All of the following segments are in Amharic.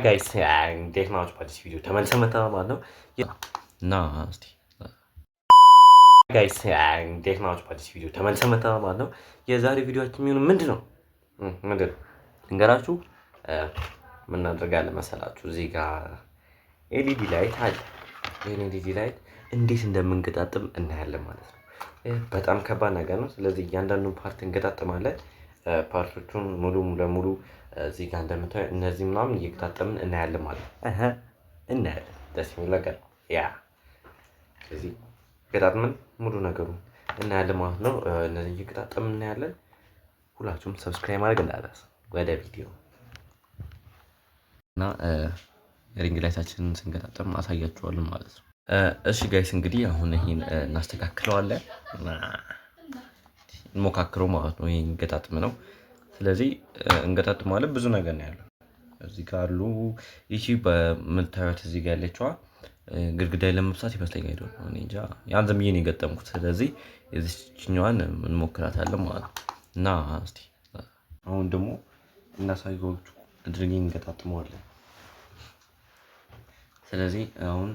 Guys፣ እንዴት ናችሁ? በአዲስ ቪዲዮ ተመልሰን መጥተናል ማለት ነው። እና እስቲ guys፣ እንዴት ናችሁ? በአዲስ ቪዲዮ ተመልሰን መጥተናል ማለት ነው። የዛሬ ቪዲዮአችን የሚሆነው ምንድን ነው? ምንድን ነው ልንገራችሁ። ምን እናደርጋለን መሰላችሁ? እዚህ ጋር LED light አለ። ይህን LED light እንዴት እንደምንገጣጥም እናያለን ማለት ነው። በጣም ከባድ ነገር ነው። ስለዚህ እያንዳንዱን part እንገጣጥማለን። Part ኦቹን ሙሉ ለሙሉ እዚህ ጋር እንደምታዩ እነዚህ ምናምን እየገጣጠምን እናያለን ማለት ነው። እናያለን። ደስ የሚል ነገር ነው። Yeah፣ ስለዚህ ገጣጥመን ሙሉ ነገሩ እናያለን ማለት ነው። እነዚህ እየገጣጠምን እናያለን። ሁላችሁም subscribe ማድረግ እንዳትረሱ። ወደ ቪዲዮ። እና ring light ኣችንን ስንገጣጠም አሳያችኋለሁ ማለት ነው። እሺ guys፣ እንግዲህ አሁን ይሄን እናስተካክለዋለን፣ እንሞካክረው ማለት ነው። ይሄን ገጣጥም ነው። ስለዚህ እንገጣጥመዋለን። ብዙ ነገር ነው ያለው እዚህ ጋር አሉ። ይቺ በምታዩት እዚህ ጋር ያለችዋ ግድግዳ ለመብሳት ይመስለኛል። ሄዶ እኔ እንጃ፣ ያን ዝም ብዬ ነው የገጠምኩት። ስለዚህ የዚችኛዋን እንሞክራታለን ማለት ነው። እና እስቲ አሁን ደግሞ እናሳያችሁ አድርጌ እንገጣጥመዋለን። ስለዚህ አሁን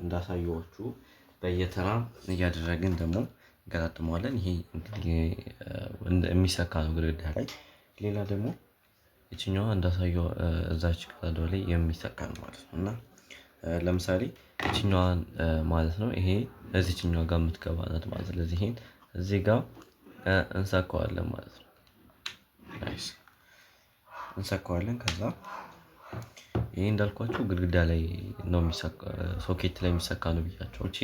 እንዳሳየኋችሁ በየተራ እያደረግን ደግሞ እንገጣጥመዋለን። ይሄ እንግዲህ የሚሰካ ነው ግድግዳ ላይ። ሌላ ደግሞ ይችኛዋ እንዳሳየው እዛች ቀዳዳው ላይ የሚሰካ ነው ማለት ነው። እና ለምሳሌ ይችኛዋን ማለት ነው፣ ይሄ እዚችኛዋ ጋር የምትገባ ናት ማለት። ስለዚህ ይሄን እዚህ ጋር እንሰካዋለን ማለት ነው። Nice፣ እንሰካዋለን። ከዛ ይሄ እንዳልኳችሁ ግድግዳ ላይ ነው የሚሰካ፣ ሶኬት ላይ የሚሰካ ነው ብያቸው። እቺ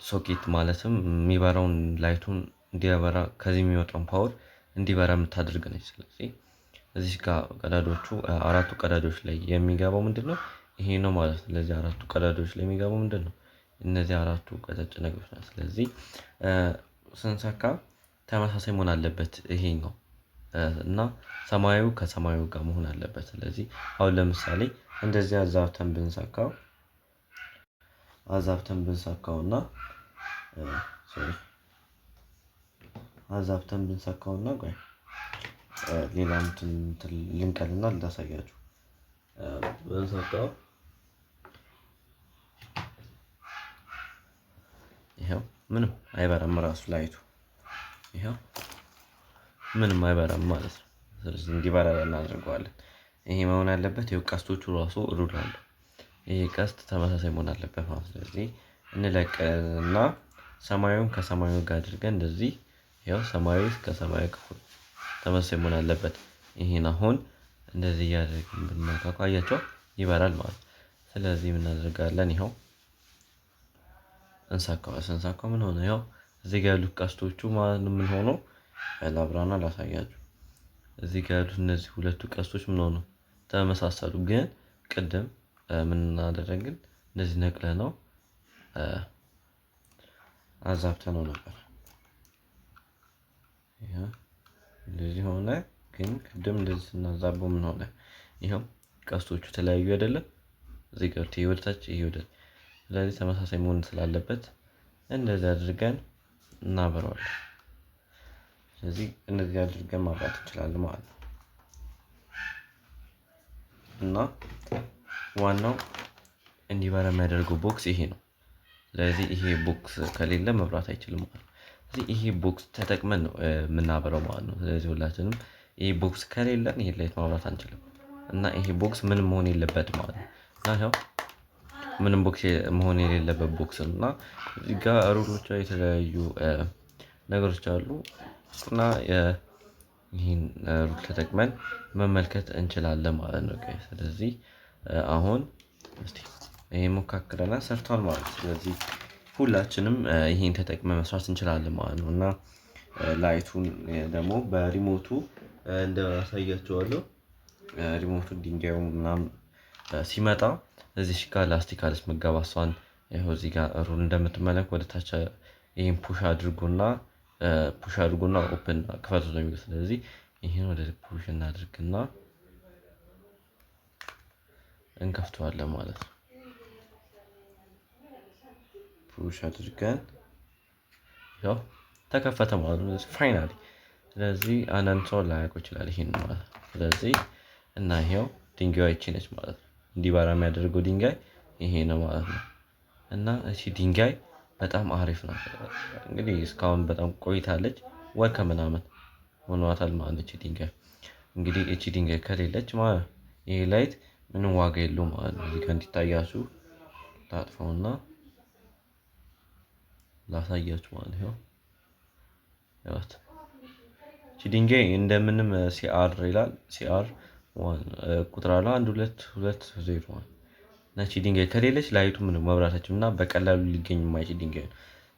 ሶኬት ማለትም የሚበራውን light ኡን እንዲያበራ፣ ከዚህ የሚወጣውን power እንዲበራ የምታደርግ ነች። ስለዚህ እዚህ ጋር ቀዳዶቹ፣ አራቱ ቀዳዶች ላይ የሚገባው ምንድን ነው? ይሄ ነው ማለት ነው። ስለዚህ አራቱ ቀዳዶች ላይ የሚገባው ምንድን ነው? እነዚህ አራቱ ቀጫጭን ነገሮች ናቸው። ስለዚህ ስንሰካ ተመሳሳይ መሆን አለበት ይሄኛው እና ሰማያዊ ከሰማያዊ ጋር መሆን አለበት። ስለዚህ አሁን ለምሳሌ እንደዚህ አዛብተን ብንሰካው እና sorry፣ አዛብተን ብንሰካው እና ቆይ ሌላ እንትን ልንቀልና ላሳያችሁ ብንሰካው፣ ይኸው ምንም አይበራም። ራሱ light ኡ ይኸው ምንም አይበራም ማለት ነው። ስለዚህ እንዲበራ እናደርገዋለን። ይሄ መሆን ያለበት ይኸው ቀስቶቹ ራሱ rule አለው። ይሄ ቀስት ተመሳሳይ መሆን አለበት ማለት ነው። ስለዚህ እንለቅና ሰማያዊውን ከሰማያዊ ጋር አድርገን እንደዚህ ይኸው ሰማያዊ ከሰማያዊ ክፍል ተመሳሳይ መሆን አለበት። ይሄን አሁን እንደዚህ እያደረግን ብንነካካው አያቸው ይበራል ማለት ነው። ስለዚህ ምን እናደርጋለን? ይኸው እንሳካው። ስንሳካው ምን ሆነ? ይኸው እዚህ ጋር ያሉት ቀስቶቹ ማለት ነው ምን ሆኖ ላብራና ላሳያችሁ። እዚህ ጋር ያሉት እነዚህ ሁለቱ ቀስቶች ምን ሆኑ? ተመሳሰሉ። ግን ቅድም ምን እናደረግን? እንደዚህ ነቅለ ነው አዛብተነው ነበር። እንደዚህ ሆነ። ግን ቅድም እንደዚህ ስናዛበው ምን ሆነ? ይኸው ቀስቶቹ ተለያዩ አይደለም? እዚህ ጋር ይሄ ወደታች፣ ይሄ ወደ፣ ስለዚህ ተመሳሳይ መሆን ስላለበት እንደዚህ አድርገን እናበረዋለን። ስለዚህ እንደዚህ አድርገን ማብራት እንችላለን ማለት ነው። እና ዋናው እንዲበራ የሚያደርገው box ይሄ ነው። ስለዚህ ይሄ box ከሌለ መብራት አይችልም ማለት ነው። ስለዚህ ይሄ box ተጠቅመን ነው የምናበራው ማለት ነው። ስለዚህ ሁላችንም ይሄ box ከሌለን ይሄ light ማብራት አንችልም። እና ይሄ box ምንም መሆን የለበትም ማለት ነው። እና ይኸው ምንም box መሆን የሌለበት box ነው። እና እዚህ ጋር rule ኦች፣ የተለያዩ ነገሮች አሉ እና ይህን rule ተጠቅመን መመልከት እንችላለን ማለት ነው። ስለዚህ አሁን እስቲ ይሄ ሞካክረና ሰርቷል ማለት ነው። ስለዚህ ሁላችንም ይሄን ተጠቅመን መስራት እንችላለን ማለት ነው። እና light ኡን ደግሞ በ remote ኡ እንዳሳያቸዋለሁ። Remote ኡ ድንጋዩ ምናምን ሲመጣ እዚህ ጋር ላስቲክ አለች መጋባ፣ እሷን ይኸው እዚህ ጋር rule እንደምትመለክ ወደ ታች ይሄን push አድርጉና open ክፈቱት ነው የሚለው። ስለዚህ ይሄን ወደ push እናድርግና እንከፍተዋለን ማለት ነው። Push አድርገን ያው ተከፈተ ማለት ነው finally። ስለዚህ አንዳንድ ሰው ላያውቀው ይችላል ይሄን ማለት ነው። ስለዚህ እና ይሄው ድንጋዩ ይቺ ነች ማለት ነው። እንዲበራ የሚያደርገው ድንጋይ ይሄ ነው ማለት ነው። እና እቺ ድንጋይ በጣም አሪፍ ናት። እንግዲህ እስካሁን በጣም ቆይታለች፣ ወር ከምናምን ሆኗታል ማለት ነው። እቺ ድንጋይ እንግዲህ እቺ ድንጋይ ከሌለች ማለት ይሄ light ምንም ዋጋ የለውም ማለት ነው። እዚህ ጋር እንዲታያችሁ ላጥፈውና ላሳያችሁ ማለት ነው። ያው እቺ ድንጋይ እንደምንም CR ይላል፣ CR ቁጥር አለ 1220 እና እቺ ድንጋይ ከሌለች light ኡ ምንም መብራታችን እና በቀላሉ ሊገኝ የማይችል ድንጋይ ነው።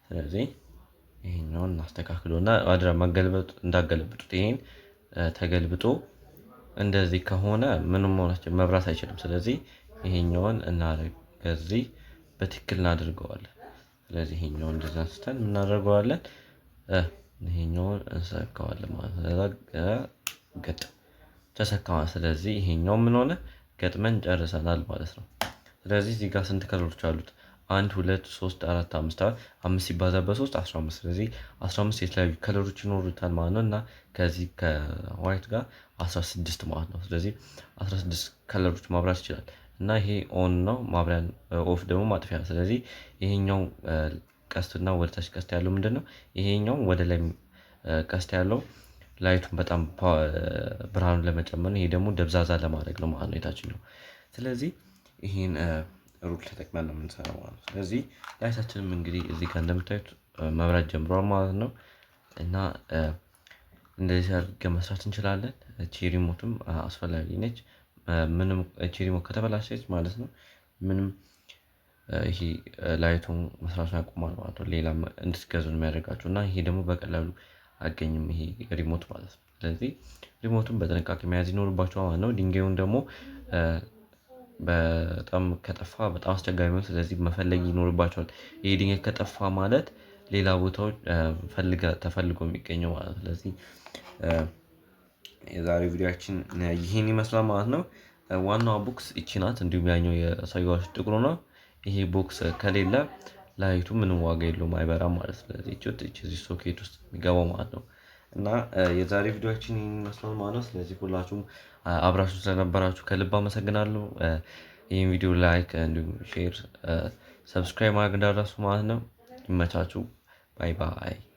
ስለዚህ ይሄኛውን እናስተካክለው እና አድራ መገልበጥ እንዳገለብጡት፣ ይሄን ተገልብጦ እንደዚህ ከሆነ ምንም ሆናችን መብራት አይችልም። ስለዚህ ይሄኛውን እናደርግ ከዚህ በትክክል እናደርገዋለን። ስለዚህ ይሄኛውን እንደዛ አንስተን እናደርገዋለን፣ ይሄኛውን እንሰካዋለን ማለት ነው። ከዛ ገጥ ተሰካ። ስለዚህ ይሄኛው ምን ሆነ? ገጥመን ጨርሰናል ማለት ነው። ስለዚህ እዚህ ጋር ስንት color ኦች አሉት? አንድ፣ ሁለት፣ ሶስት፣ አራት፣ አምስት። አምስት ሲባዛ በሶስት 15። ስለዚህ 15 የተለያዩ color ኦች ይኖሩታል ማለት ነው። እና ከዚህ ከ white ጋር 16 ማለት ነው። ስለዚህ 16 color ኦች ማብራት ይችላል። እና ይሄ on ነው ማብሪያ፣ off ደግሞ ማጥፊያ ነው። ስለዚህ ይሄኛው ቀስትና ወደ ታች ቀስት ያለው ምንድን ነው? ይሄኛው ወደ ላይ ቀስት ያለው light ኡን በጣም ብርሃኑን ለመጨመር ነው። ይሄ ደግሞ ደብዛዛ ለማድረግ ነው ማለት ነው የታችኛው። ስለዚህ ይሄን rule ተጠቅመን ነው የምንሰራው ማለት ነው። ስለዚህ light ኣችንም እንግዲህ እዚህ ጋር እንደምታዩት መብራት ጀምሯል ማለት ነው። እና እንደዚህ አድርገን መስራት እንችላለን። እቺ remote ም አስፈላጊ ነች። ምንም እቺ remote ከተበላሸች ማለት ነው ምንም ይሄ light ኡን መስራቱን ያቆማል ማለት ነው። ሌላ እንድትገዙ ነው የሚያደርጋችሁ እና ይሄ ደግሞ በቀላሉ አይገኝም ይሄ remote ማለት ነው። ስለዚህ remote ኡን በጥንቃቄ መያዝ ይኖርባችኋል ማለት ነው። ድንጋዩን ደግሞ በጣም ከጠፋ በጣም አስቸጋሪ ነው። ስለዚህ መፈለግ ይኖርባችኋል። ይሄ ድንጋይ ከጠፋ ማለት ሌላ ቦታዎች ተፈልጎ የሚገኘው ማለት ነው። ስለዚህ የዛሬው ቪዲዮአችን ይህን ይመስላል ማለት ነው። ዋናዋ box ይቺ ናት። እንዲሁም ያኛው የሳየኋችሁ ጥቁሩ ነው። ይሄ box ከሌለ light ኡ ምንም ዋጋ የለውም፣ አይበራም ማለት ነው። ስለዚህ እቺ እዚህ ሶኬት ውስጥ የሚገባው ማለት ነው። እና የዛሬ ቪዲዮአችን ይህን ይመስላል ማለት ነው። ስለዚህ ሁላችሁም አብራችሁ ስለነበራችሁ ከልብ አመሰግናለሁ። ይህን ቪዲዮ like እንዲሁም share፣ subscribe ማድረግ እንዳትረሱ ማለት ነው። ይመቻችሁ። Bye bye።